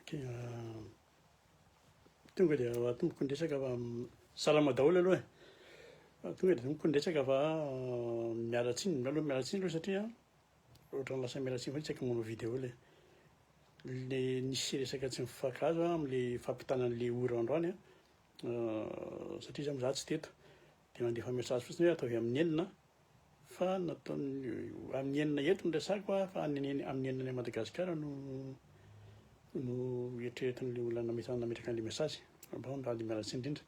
Ok, tonga dia atomboko ny resaka fa salama daholo aloha e. Tonga dia atomboko ny resaka fa miala tsiny, aloha miala tsiny aloha satria ohatran'ny lasa miala tsiny foana isaky ny manao vidéo le le nisy resaka tsy mifankahazo amin'le fampitana an'le ora androany satria za moa za tsy teto dia nandefa message fotsiny hoe ataovy amin'ny enina Fa nataony amin'ny enina eto no resako a, fa any amin'ny enina any Madagasikara no no eritreretin'ilay olona nametraka nametraka an'ilay message. Bon, mba miala tsiny indrindra.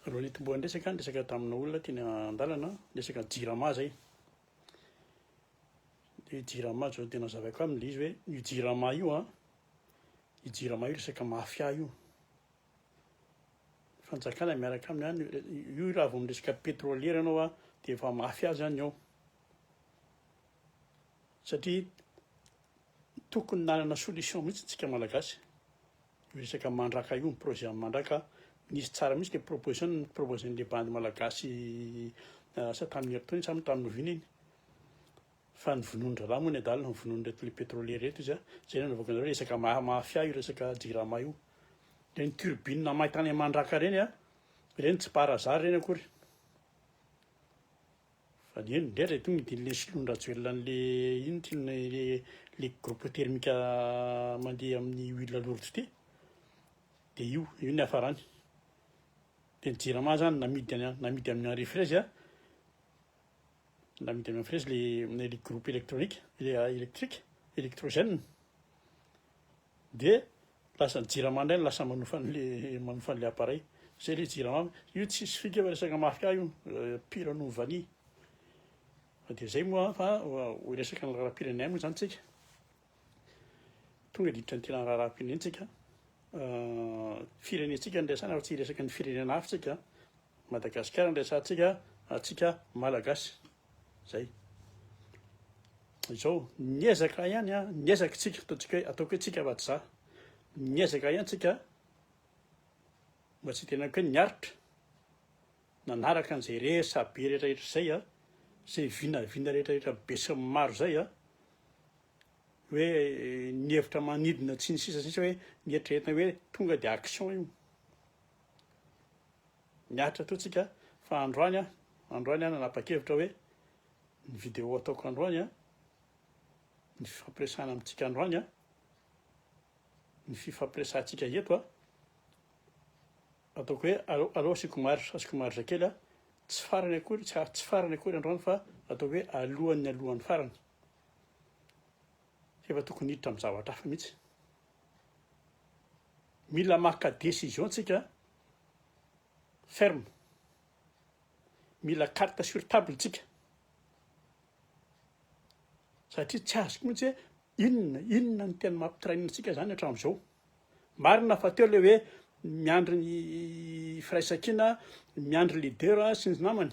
Alohan'ny hitomboan'ny resaka, niresaka tamina olona teny an-dalana, resaka jirama zay. Dia jirama zao dia nazavaiko aminy ilay izy hoe io jirama io an, io jirama io resaka mafia io. Fanjakana miaraka aminy any, io raha vao miresaka petrolier ianao a, dia efa mafia zany ao. Satria tokony nanana solution mihitsy tsika malagasy. Io resaka mandraka io, ny projet amin'ny mandraka, nisy tsara mihitsy le proposition ni-proposer-n'le bandy malagasy asa tamin'ny herintaona iny sa moa tamin'ny oviana iny. Fa ny vonoan-draharaha moa ny adala, ny vonoan'ireto le petrolier ireto izy a, zay nanaovako anareo resaka mafia io resaka jirama io. Ireny turbine may tany Mandraka ireny a, ireny tsy par hasard ireny akory. Fa ny eny indrindra tonga dia le soloan-dRajoelina an'le ino ty le le groupe thermique mandeha amin'ny huile lourde ity, dia io, io ny niafarany. Dia ny jirama zany namidy any namidy amin'ny Henri Fraise a, Namidy amin'ny fraise le le groupe électronique le électrique électrogène de lasa ny jirama indray no lasa manofa an'le manofa an'le appareil zay le jirama io tsisy fika fa resaka mafia io pire noho vanille fa de zay moa fa ho resaka ny raharaham-pirenena moa zany tsika tonga de hiditra ny tena raharaham-pirenena tsika firenentsika no resahana fa tsy hiresaka ny firenena hafa tsika Madagasikara no resahantsika antsika Malagasy. Zay. Izao, niezaka ihany an, niezaka tsika, ataontsika hoe, ataoko hoe tsika fa tsy za. Niezaka ihany tsika mba tsy hitenenako hoe niaritra, nanaraka an'izay resabe rehetrarehetra izay an, izay vinavina rehetrarehetra be sy ny maro izay an, hoe ny hevitra manidina tsy ny sisa sisa hoe nieritreretina hoe tonga dia action io. Miaritra teo tsika fa androany aho, androany aho nanapa-kevitra hoe ny vidéo ataoko androany an, ny fifampiresahana amintsika androany an, ny fifampiresahantsika eto an, ataoko hoe aleo aleo asiako marge, asiako marge kely an, tsy farany akory, tsy tsy farany akory androany fa ataoko hoe alohan'ny alohan'ny farany. Efa tokony hiditra amin'ny zavatra hafa mihitsy. Mila maka décision tsika ferme. Mila carte sur table tsika. Satria tsy azoko mihitsy hoe inona, inona no tena mampitraîne antsika zany hatramin'izao. Marina fa teo le hoe miandry ny firaisankina, miandry leader sy ny namany.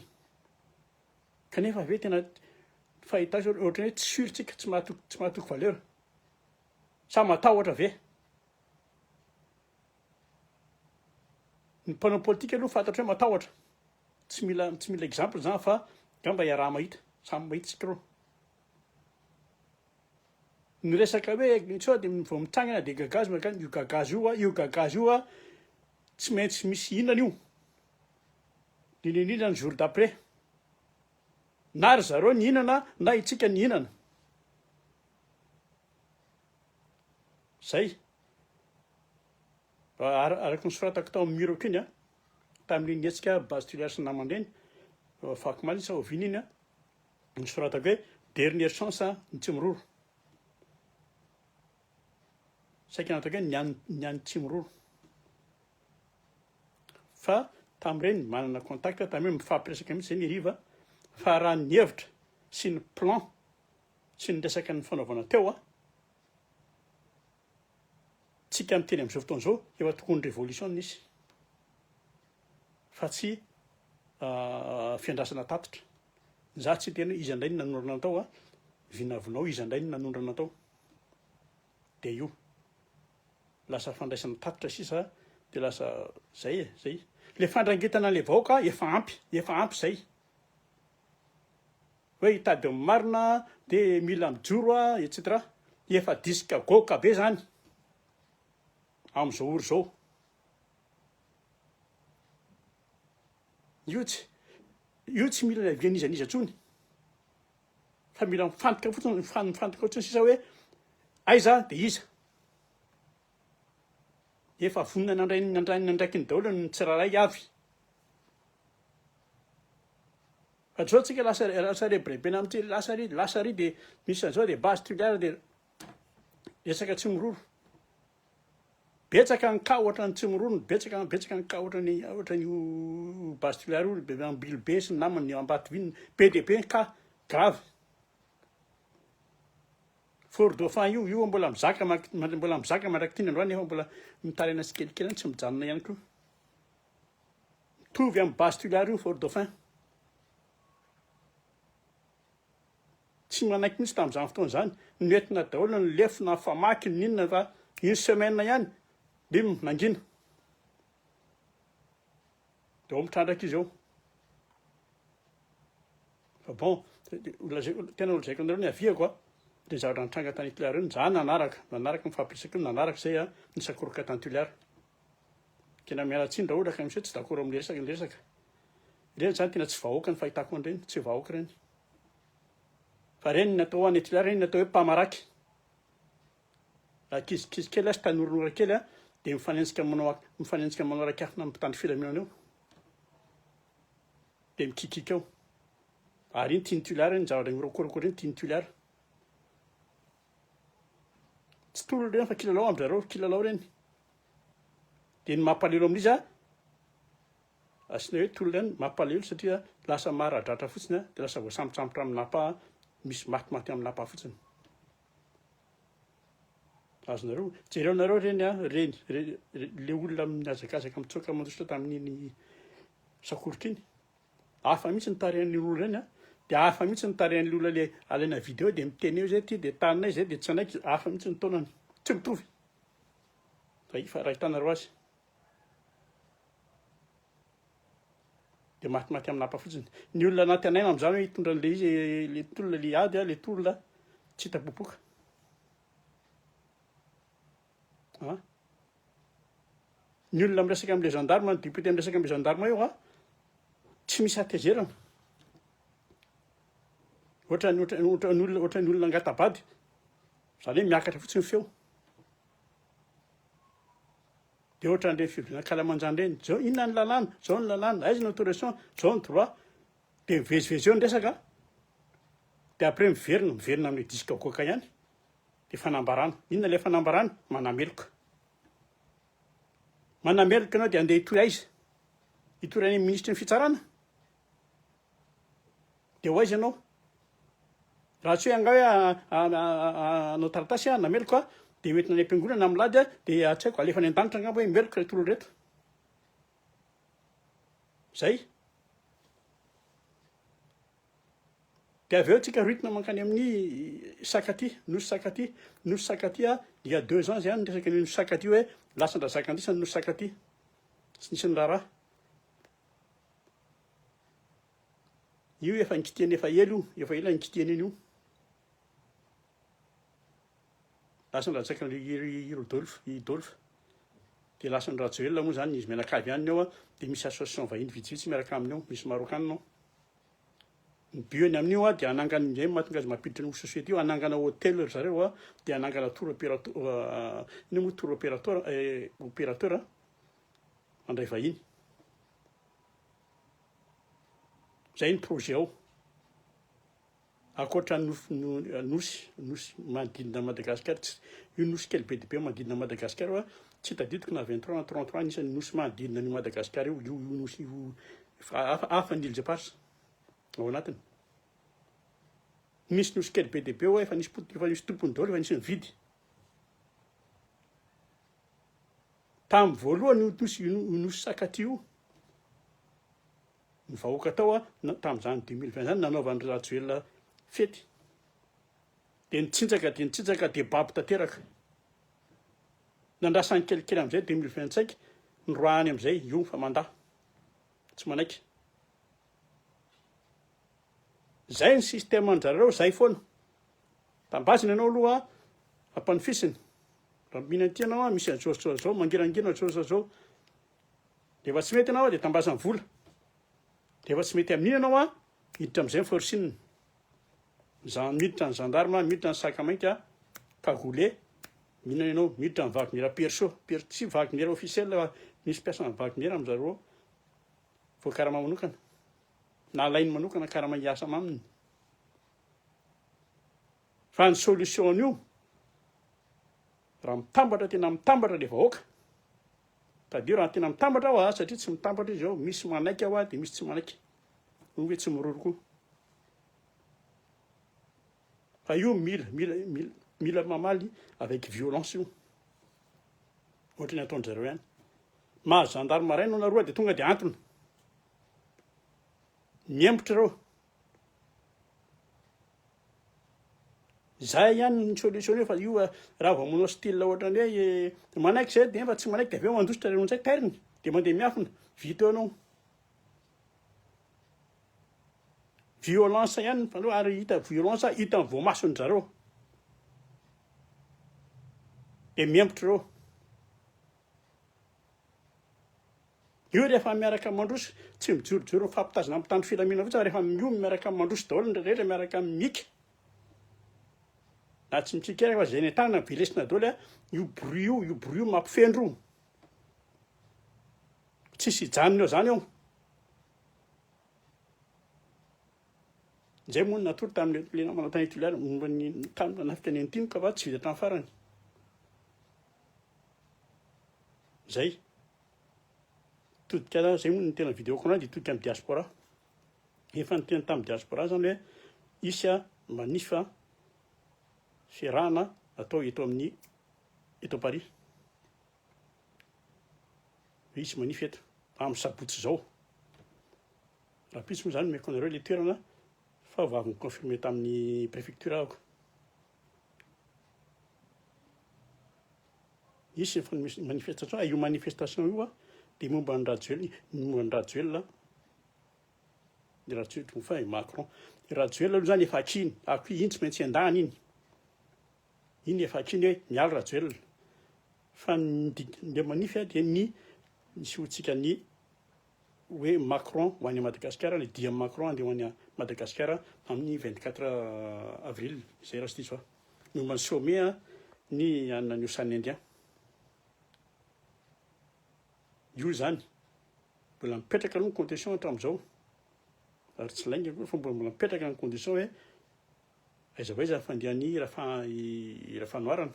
Kanefa ve tena fahita azy ohatran'ny hoe tsy sûr tsika, tsy mahatoky, tsy mahatoky valeur. Sa matahotra ve? Ny mpanao politika aloha fantatro hoe matahotra. Tsy mila tsy mila exemple zany fa angamba iaraha-mahita, samy mahita isika ireo. Ny resaka hoe sao dia vao mitsangana dia gagazo mankany, io gagazo io a, io gagazo io a, tsy maintsy misy hihinana io. Indrindra indrindra ny jour d'après. Na ry zareo nihinana na itsika nihinana. Zay. Araka ny soratako tao amin'ny mur-ko iny an, tamin'iny hetsika Base Toliara sy ny namany ireny, afakomaly iny sa oviana iny an, nosoratako hoe dernière chance ny Tsimiroro. Saika nataoko hoe ny an'ny ny an'ny Tsimiroro. Fa tamin'ireny manana contact tamin'ireny mifampiresaka mihitsy zay ny hariva fa raha ny hevitra sy ny plan sy ny resaka nifanaovana teo an, tsika miteny amin'izao fotoana izao efa tokony révolution nisy fa tsy fiandrasana tatitra. Za tsy hiteny hoe iza indray no nanondrana tao an, vinavinao iza indray no nanondrana tao. Dia io. Lasa fandraisana tatitra sisa dia lasa zay e, zay. Le fandrangitana an'le vahoaka efa ampy, efa ampy zay. Hoe hitady ny marina dia mila mijoro a, et cetera. Efa disque goaka be zany. amin'izao ora izao. Io tsy io tsy mila ny avis-n'iza n'iza intsony fa mila mifantoka fotsiny, mifantoka fotsiny sisa hoe aiza dia iza. Efa vonona nandray nandray ny andraikiny daholo ny tsirairay avy. Fa zao tsika lasa lasa rebirebena amin'ity lasa ary lasa ary dia misy an'izao dia base Toliara dia resaka tsy miroro. Betsaka ny cas ohatran'ny tsy miroro, betsaka betsaka ny cas ohatran'ny ohatran'io base Toliara io, be Ambilobe sy ny namany, Ambatovina, be dia be ny cas grave. Fort Dauphin io, io mbola mizaka mbola mizaka mandrak'ity ny androany nefa mbola mitaraina tsikelikely any tsy mijanona ihany koa. Mitovy amin'ny base Toliara io Fort Dauphin. Tsy manaiky mihitsy tamin'izany fotoana izany. Nentina daholo ny lefona, ny famaky, ny inona fa une semaine ihany bim nangina. Dia ao mitrandraka izy ao. Fa bon, tena holazaiko anareo ny aviako a, ireny zavatra nitranga tany Toliara ireny, za nanaraka, nanaraka mifampiresaka io, nanaraka izay a, nisakoroka tany Toliara. Tena miala tsiny raha ohatra ka misy hoe tsy d'accord amin'ilay resaka ny resaka. Ireny zany tena tsy vahoaka ny fahitako an'ireny, tsy vahoaka ireny. Fa ireny ny atao any Toliara ireny ny atao hoe mpamaraky. Ankizikizy kely sy tanoranora kely dia mifanenjika manao mifanenjika manao rakiafina amin'ny mpitandro filaminana eo. Dia mikikiaka eo. Ary iny tian'i Toliara iny zavatra mirokoroko ireny tian'i Toliara. Tsy tolona ireny fa kilalao amin-dry zareo, kilalao ireny. Dia ny mampalahelo amin'izy a, asiana hoe tolona ihany, mampalahelo satria lasa maradratra fotsiny a, dia lasa voasambotsambotra amin'ny napa, misy matimaty amin'ny napa fotsiny. Azonareo, jereonareo ireny a, ireny, le olona mihazakazaka mitsoaka mandositra tamin'iny sakoroka iny. Hafa mihitsy ny tarehin'ny olona ireny a, dia hafa mihitsy ny tarehin'ny olona le alaina video dia miteny eo zay ty dia taninay zay dia tsy hanaiky, hafa mihitsy ny taonany, tsy mitovy. Fa raha hitanareo azy. Dia matimaty amin'ny lapa fotsiny. Ny olona nantenaina amin'izany hoe hitondra an'ilay izy, le tolona, le ady, le tolona, tsy hita popoka. An? Ny olona miresaka amin'ilay gendarme, ny député miresaka amin'ilay gendarme eo an, tsy misy hatezerana. Ohatran'ny ohatran'ny ohatran'ny olona ohatran'ny olona angata-bady. Izany hoe miakatra fotsiny ny feo. Dia ohatran'ireny fivoriana ankalamanjana ireny, zao inona ny lalàna, zao ny lalàna, aiza ny autorisation, zao ny droit. Dia mivezivezy eo ny resaka, dia après miverina, miverina amin'ilay disque goaka ihany. Dia fanambarana. Inona ilay fanambarana? Manameloka. Manameloka ianao dia andeha hitory aiza? Hitory any amin'ny minisitry ny fitsarana? Dia ho aiza ianao? Raha tsy hoe angaha hoe hanao taratasy aho hanameloka aho, dia hoentina any am-piangonana amin'ny lahady aho, dia tsy haiko, alefa any an-danitra angamba hoe meloka ireto olona ireto. Zay. Dia avy eo tsika rythme mankany amin'ny Sakaty, Nosy Sakaty. Nosy Sakaty a, il y a deux ans zay niresaka ny Nosy Sakaty hoe lasan-dRazakandisa ny Nosy Sakaty. Tsy nisy ny raharaha. Io efa nikitihana efa ela io, efa ela nikitihana iny io. Lasan-dRajakandria i Rodolphe, i Dolphe. Dia lasan-dRajoelina moa zany izy mianakavy ihany ao a, dia misy association vahiny vitsivitsy miaraka aminy ao, misy Marokanina ao. Ny but-ny amin'io a dia hanangana, izay no mahatonga azy mampiditra an'io société io, hanangana hôtel ry zareo a, dia hanangana tour opérateur, inona moa tour opérateur, opérateur handray vahiny. Zay ny projet ao. Ankoatra ny nosy, nosy manodidina an'i Madagasikara, tsy, io nosy kely be dia be manodidina an'i Madagasikara io an, tsy tadidiko na 23 na 33 ny isan'ny nosy manodidina an'io Madagasikara io, io io nosy io, fa hafa, hafa ny îles éparses ao anatiny. Misy nosy kely be dia be ao, efa nisy pot-, efa nisy tompony daholo, efa nisy nividy. Tamin'ny voalohany io nosy, io nosy Sakaty io, Ny vahoaka tao tamin'izany 2020 izany nanaovan'i Rajoelina fety. Dia nitsinjaka dia nitsinjaka dia babo tanteraka. Nandrasany kelikely amin'izay 2025 noroahany amin'izay io fa mandà. Tsy manaiky. Zay ny système an-dry zareo, zay foana. Tambazina ianao aloha ampanofisiny. Raha mihina an'ity ianao an, misy an'izao sy izao, mangirangirana izao sy izao. Rehefa tsy mety ianao dia tambazany vola. Rehefa tsy mety amin'iny ianao an, miditra amin'izay ny forcing. Za miditra ny gendarme, miditra ny sac mainty an, cagoulé, mihinana ianao, miditra ny Wagner perso, per tsy Wagner officiel fa misy mpiasan'ny Wagner amin-jareo ao, voakarama manokana, na alainy manokana karama hiasa aminy. Fa ny solution an'io, raha mitambatra tena mitambatra le vahoaka, tadidio raha tena mitambatra aho a, satria tsy mitambatra izy ao, misy manaiky aho a, de misy tsy manaiky, moa ve tsy miroro koa. Fa io mila, mila, mila, mila mamaly avec violence io. Ohatry ny ataon-dry zareo ihany. Mahazo gendarme maraina nareo de tonga de antona. Miembotra ireo. Zay ihany ny solution io fa io raha vao manao style ohatran'ny hoe eh, manaiky zay dia nefa tsy manaiky dia avy eo mandositra ireo anjay tairiny dia mandeha miafina, vita eo anao. Violence ihany ny fanao ary hita violence hita ny voamasony zareo. Dia miembotra ireo. Io rehefa miaraka mandroso, tsy mijorojoro mifampitazona amin'ny mpitandro filaminana fotsiny fa rehefa miomy miaraka mandroso daholo ny rehetra miaraka mika. Na tsy mitsikera fa zay ny tanana velesina daholo a, io bruit io, io bruit io mampifendro io. Tsisy hijanona eo zany eo. Izay moa no natory tamin'ny le namana tany Toliara momba ny tany nanafika ny Antimo ka fa tsy vita hatramin'ny farany. Zay. Todika zay moa ny tena vidéo-ko androany dia todika amin'ny diaspora. Efa niteny tamin'ny diaspora zany hoe hisy a manif fiarahana atao eto amin'ny eto Paris. Hisy manif eto amin'ny sabotsy izao. Rahampitso moa zany omeko anareo le toerana fa vao avy ni-confirmer tamin'ny préfecture aho. Nisy ny manifestation, io manifestation io dia momba an'i Rajoelina, ny momba an'i Rajoelina, i Rajoelina, enfin i Macron. I Rajoelina aloha zany efa akiny, akoho iny tsy maintsy endahana iny. Iny efa akiny hoe miala Rajoelina. Fa ny le manif dia ny nisehoantsika ny hoe Macron ho any Madagasikara, ny dian'i Macron handeha ho any Madagasikara amin'ny 24 avril, izay raha tsy diso aho. Momba ny sommet ny an'ny Océan Indien. Io izany, mbola mipetraka aloha ny condition hatramin'izao, ary tsy lainga akory fa mbola mbola mipetraka ny condition hoe aiza ho aiza ny fandehan'i Rafanoharana.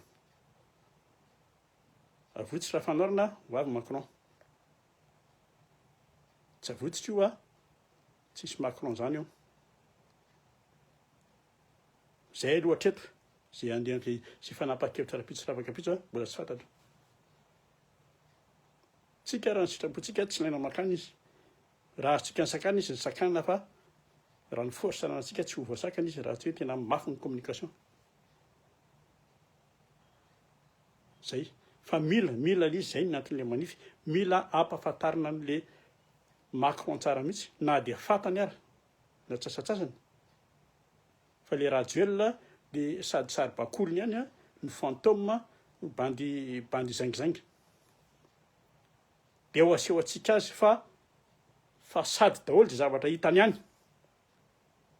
Avotsy Rafanoharana, ho avy Macron. Tsy avotsitra io a, tsisy Macron zany eo. Zay aloha hatreto, zay andeha zay fanapahan-kevitra rahampitso sy rafakampitso a, mbola tsy fantatra. Tsika raha ny sitrapontsika tsy ilaina mankany izy. Raha azontsika nisakana izy, nisakana fa raha ny force ananantsika tsy ho voasakana izy raha tsy hoe tena mafy ny communication. Zay. Fa mila, mila le izy, zay ny anton'le manify. Mila ampahafantarina an'le Macron tsara mihitsy, na dia fantany ara, na tsasatsasany. Fa le Rajoelina de sady saribakoliny ihany an, no fantôme, no bandy, bandy zaingizaingy. De ho aseho antsika azy fa fasady daholo ze zavatra hitany any.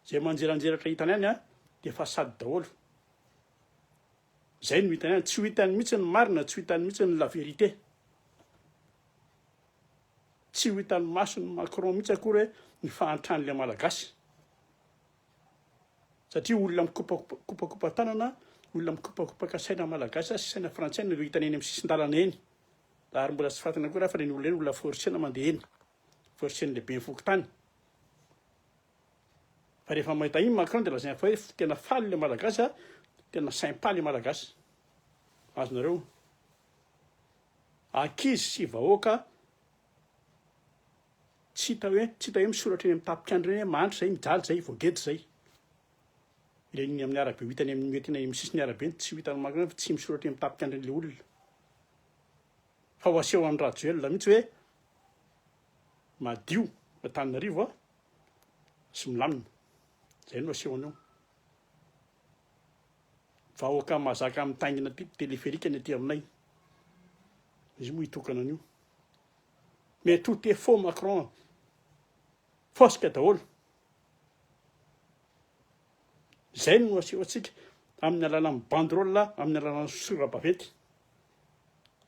Zay manjeranjeratra hitany any an, de fasady daholo. Zay no hitany any, tsy ho hitany mihitsy ny marina, tsy ho hitany mihitsy ny la vérité. Tsy ho hitan'ny mason'i Macron mihitsy akory hoe ny fahantran'ilay Malagasy. Satria olona mikopakopa-tanana, olona mikopakopaka saina Malagasy sy saina frantsay no hitany eny amin'ny sisin-dalana eny. Ary mbola tsy fantany akory fa ireny olona ireny olona forcena mandeha eny. Forcen'ny lehiben'ny fokontany. Fa rehefa mahita iny Macron dia lazainy fa hoe tena faly ilay Malagasy a, tena sympa ilay Malagasy. Azonareo? Ankizy sy vahoaka tsy hita hoe tsy hita hoe misoratra eny amin'ny tapikandro ireny hoe mahantra izay, mijaly izay, voageja izay. Ireny amin'ny arabe ho hitany amin'ny mety eny amin'ny sisin'ny arabe eny tsy ho hitan'ny Macron fa tsy misoratra eny amin'ny tapikandro ilay olona. Fa ho aseho an'i Rajoelina mihitsy hoe madio Antananarivo a sy milamina. Izay no asehony eo. Vahoaka mahazaka mitaingina ty téléphérique ny aty aminay. Izy moa hitokana an'io. Mais tout est faux Macron. Fosika daholo. Izay no aseho antsika amin'ny alalan'ny banderole, amin'ny alalan'ny sora-baventy.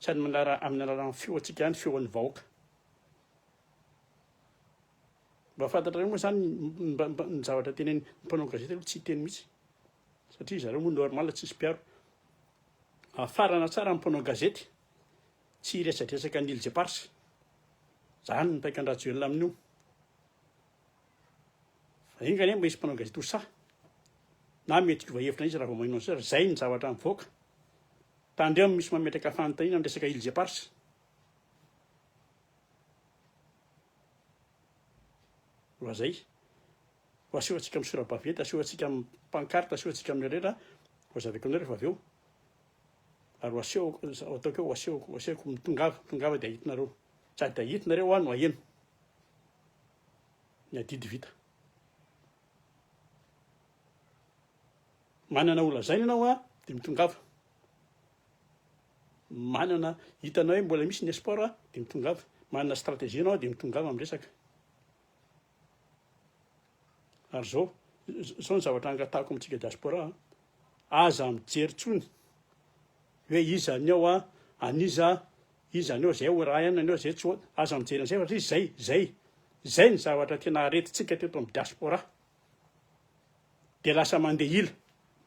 Sady amin'ny alalan'ny feo antsika ihany, feon'ny vahoaka. Mba fantatrareo moa zany ny zavatra tenen'ny mpanao gazety aloha tsy hiteny mihitsy satria zareo moa normal tsisy mpiaro. Afarana tsara ny mpanao gazety tsy hiresadresaka ny Îles Éparses. Zany ny paikan-dRajoelina amin'io. Fa enga anie mba hisy mpanao gazety ho sahy na mety hiova hevitra izy raha vao maheno an'izay, zay ny zavatra mivoaka. Tandremo misy mametraka fanontaniana amin'ny resaka Îles Éparses. Raha zay, ho asehontsika amin'ny sora-baventy, asehontsika amin'ny pancarte, asehontsika amin'ny rehetra, ho azavaiko anareo rehefa avy eo. Ary ho asehoko, ho ataoko eo, ho asehoko, ho asehoko, mitongava, mitongava dia ahitinareo. Sady ahitinareo aho no aheno. Ny adidy vita. Manana ho lazaina ianao a, dia mitongava. Manana, hitanao hoe mbola misy ny espoir a, dia mitongava. Manana stratégie ianao dia mitongava miresaka. Ary zao, zao ny zavatra angatahako amintsika diaspora a, aza mijery tsony hoe iza ny ao a, an'iza, iza ny ao, zay ho raha ihany ny ao, zay tsy ho, aza mijery an'izay fa satria zay, zay, zay ny zavatra tena aretintsika teto amin'ny diaspora. Dia lasa mandeha ila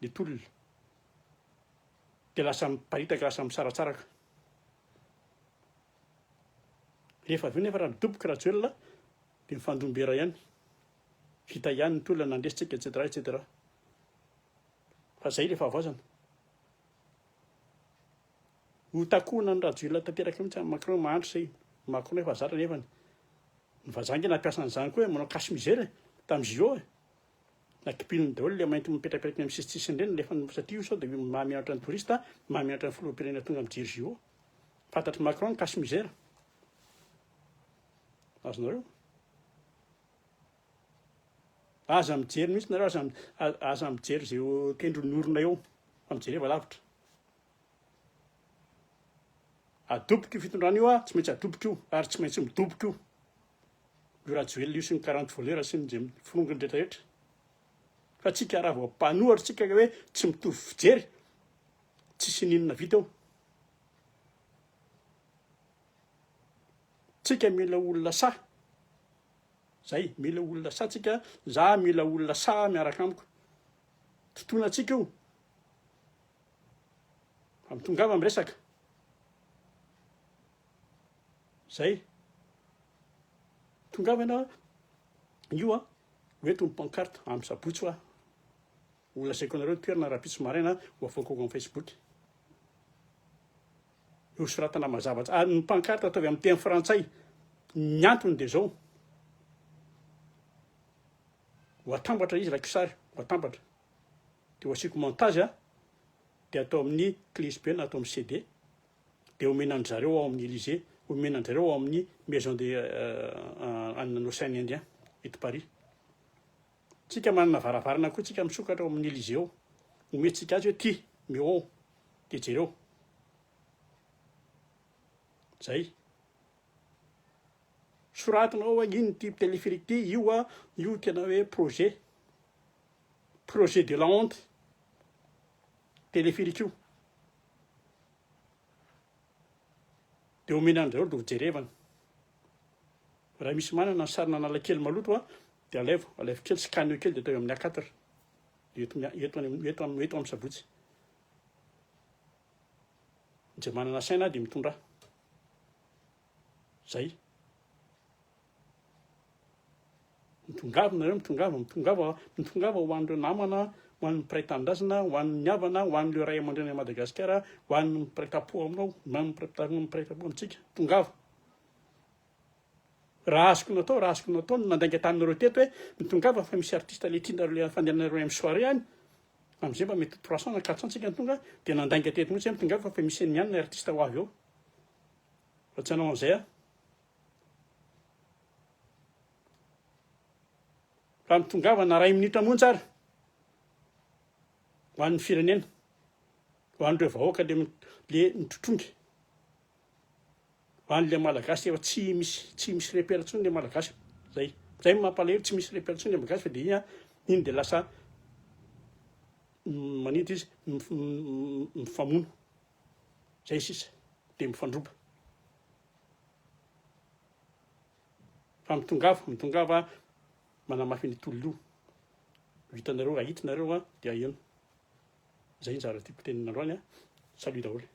ny tolona. Dia lasa miparitaka, lasa misaratsaraka. Rehefa avy eo nefa raha midoboka Rajoelina dia mifandrombera ihany. Vita ihany ny tolona nandresy tsika etc etc. Fa zay le fahavoazana. Ho takohina an'i Rajoelina tanteraka mihitsy Macron mahantra zay. Macron efa zatra nefany. Ny vazaha ange nampiasa an'izany koa e, manao cache misère e, tamin'ny JO e. Nakipininy daholo le mainty mipetrapetraka eny amin'ny sisitsisiny ireny nalefany satria io sao dia mahamenatra ny touriste, mahamenatra ny filoham-pirenena tonga mijery JO. Fantatr'i Macron ny cache misère. Azonareo? Aza mijery mihitsy nareo, aza aza mijery izay eo tendron'ny orona eo, fa mijereva lavitra. Adoboka io fitondrana io a, tsy maintsy adoboka io ary tsy maintsy midoboka io. Io Rajoelina io sy ny 40 voleurs sy ny izay forongony rehetra rehetra. Fa tsika raha vao mpanohatra tsika hoe tsy mitovy fijery, tsisy n'inona vita eo. Tsika mila olona sahy. Zay, mila olona sahy tsika, za mila olona sahy miaraka amiko. Totoina tsika io. Fa mitongava miresaka. Zay. Tongava ianao io a, hoento ny pancarte amin'ny sabotsy hoa. Ho lazaiko anareo ny toerana rahampitso maraina ho avoakako amin'ny Facebook. Eo soratana mazava tsara. Ary ny pancarte ataovy amin'ny teny frantsay. Ny antony dia zao. Ho atambatra izy raha kisary, ho atambatra. Dia ho asiako montage a, dia atao amin'ny clé USB na atao amin'ny CD. Dia omena an-dry zareo ao amin'ny Elysée, omena an-dry zareo ao amin'ny maison de any Océan Indien eto Paris. Tsika manana varavarana koa tsika misokatra ao amin'ny Elysée ao. Omentsika azy hoe ty, meo ao, dia jereo. Zay. Soratina ao hoe ino ty téléphérique ty, io a, io tena hoe projet. Projet de la honte. Téléphérique io. Dia omena an-dry zareo dia hojerevana. Raha misy manana ny sarin'Analakely maloto a, dia alaivo, alaivo kely, scanner kely dia ataovy amin'ny A4. Dia eto, eto, eto, eto amin'ny sabotsy. Izay manana saina dia mitondra. Zay. Mitongava nareo, mitongava, mitongava, mitongava ho an'ireo namana, ho an'ny mpiray tanindrazana, ho an'ny havana, ho an'ireo ray aman-dreny any Madagasikara, ho an'ny mpiray tampo aminao, ho an'ny mpiray tampo amintsika. Tongava. Raha azoko natao, raha azoko natao ny nandainga taminareo teto hoe mitongava fa misy artiste le tianareo le fandehananareo any amin'ny soirée any, amin'izay mba mety 300 na 400 tsika ny tonga, dia nandainga teto mihitsy hoe mitongava fa misy an'ny any artiste ho avy eo. Fa tsy hanao an'izay aho. Fa mitongava na ray minitra monja ary ho an'ny firenena. Ho an'ireo vahoaka le le nitrongy. Ho an'le Malagasy efa tsy misy tsy misy repère intsony le Malagasy. Zay. Zay no mampalahelo tsy misy repère intsony le Malagasy fa de iny an, iny de lasa maninona izy mifamono. Zay sisa. De mifandroba. Fa mitongava, mitongava manamafy ny tolona io. Vitanareo, ahitinareo an, de aheno. Zay ny zavatra tiako tenenina androany an. Salut daholo.